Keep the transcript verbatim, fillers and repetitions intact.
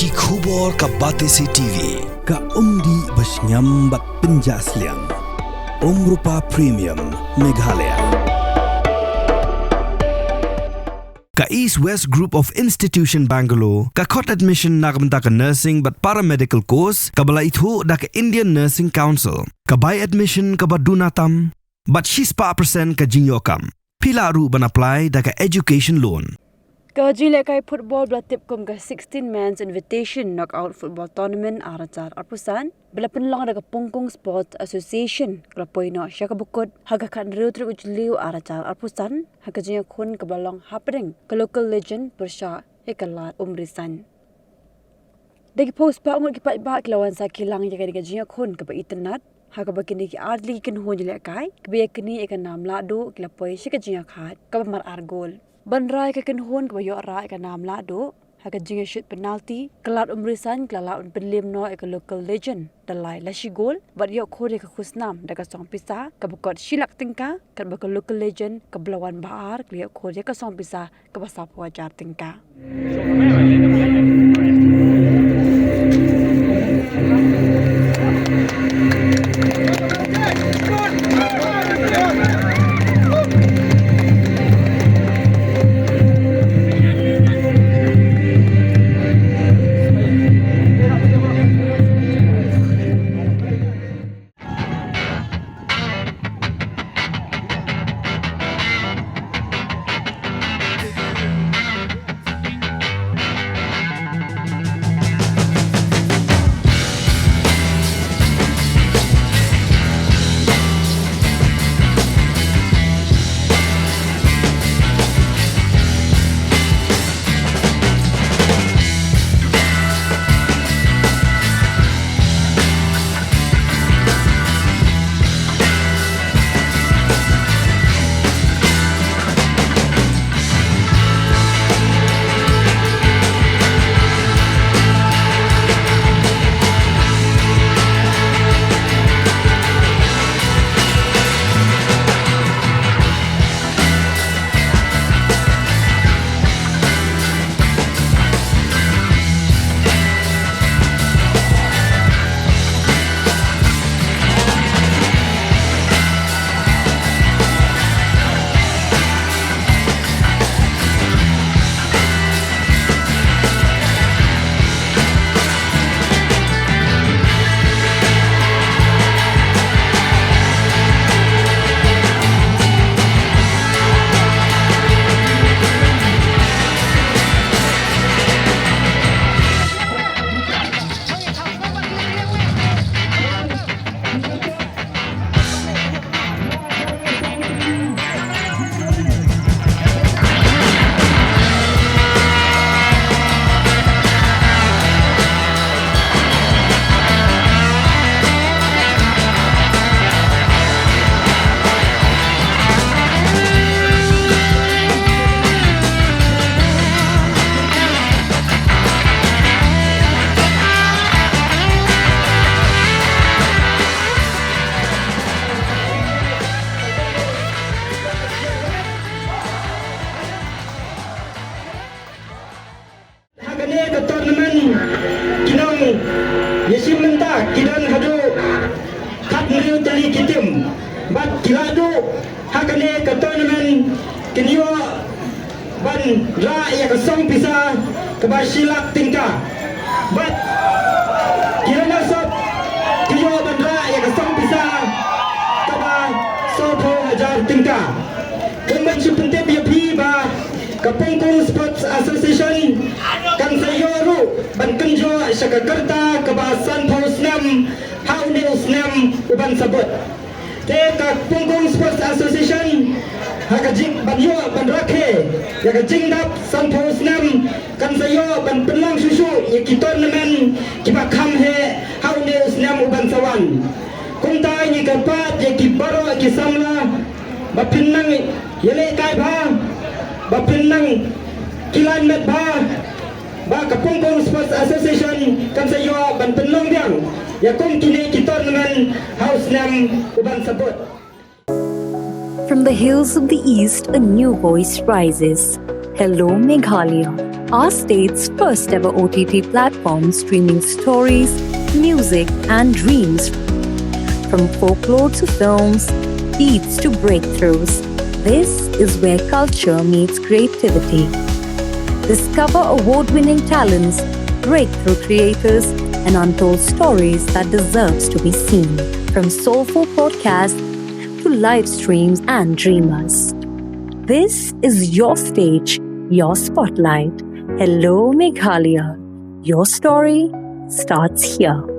Ki khubor ka Batesi T V, ka umdih ba shngiam bad pynjah sliang. Umrupa Premium, Meghalaya. Ka East West Group of Institution Bangalore, ka khot admission na ka bynta ka nursing bad paramedical course, kaba la ithuh da ka Indian Nursing Council, ka bai admission kaba duna tam, bad shispah percent ka jingïoh kam. Phi lah ruh ban apply da ka education loan. Ka jinglehkai football ba la tip kum ka sixteen Men's Invitation Knockout Football Tournament ar hajar arphew san, ba la pynlong da ka Pongkung Sports Association, ka la poi noh sha kaba kut ha ka khathynriew tarik u Jylliew ar hajar arphew san, ha ka jingïakhun kaba la long hapdeng ka local legend pyrshah ïa ka Lad Umrisain. Da ki phew spah ngut ki paidbah ki la wan sakhi lang ïa kane ka jingïakhun kaba itynnad, ha kaba kine ki artylli ki kynhun jingïalehkai kiba ïaknieh ïa ka nam lahduh ki la poi sha ka jingïakhaid kaba mar ar gol. Ban rai ka kynhun kaba ïoh rah ïa ka nam lahduh ha ka jingïashit penalty, ka Lad Umrisain ka la lah ban pynliem noh ïa ka local legend da lai la shi gol, bad ïoh khur ïa ka khusnam da ka song pisa kaba kot shi lak tyngka, katba ka local legend kaba la wan ba ar ka la ïoh khur ïa ka song pisa kaba saphew hajar tyngka. Ha kane ka tournament ki nongïashim bynta ki don haduh khathynriew tylli ki team. Bad ki la duh ha kane ka tournament kin ïoh ban rah ïa ka song pisa kaba shi lak tyngka. Bad ki runners up ki ïoh ban rah ïa ka song pisa kaba sawphew hajar tyngka. Kum ban shu pyntip ïa phi ba ka Pongkung Sports Association kan sa ïoh ruh ban kynjoh sha ka karta kaba sanphew snem ha une u snem u ban sa bud. Te ka Pongkung Sports Association ha ka jing ban ïoh ban rakhe ïa ka jingdap sanphew snem kan sa ïoh ban pynlong shuh shuh ïa ki tournament kiba kham heh ha une u snem u ban sa wan. Kumta ngi kyrpad ïa ki baroh ki samla ba phin nang ïalehkai bha, ba phin nang kilan met bha, ba ka Pongkung Sports Association kan sa ïoh ban pynlong biang ïa kum kine ki tournament ha u snem u ban sa bud. From the hills of the East, a new voice rises. Hello, Meghalaya. Our state's first ever O T T platform, streaming stories, music, and dreams. From folklore to films, beats to breakthroughs, this is where culture meets creativity. Discover award winning talents, breakthrough creators, and untold stories that deserves to be seen. From soulful podcasts to live streams and dreamers. This is your stage, your spotlight. Hello, Meghalaya. Your story starts here.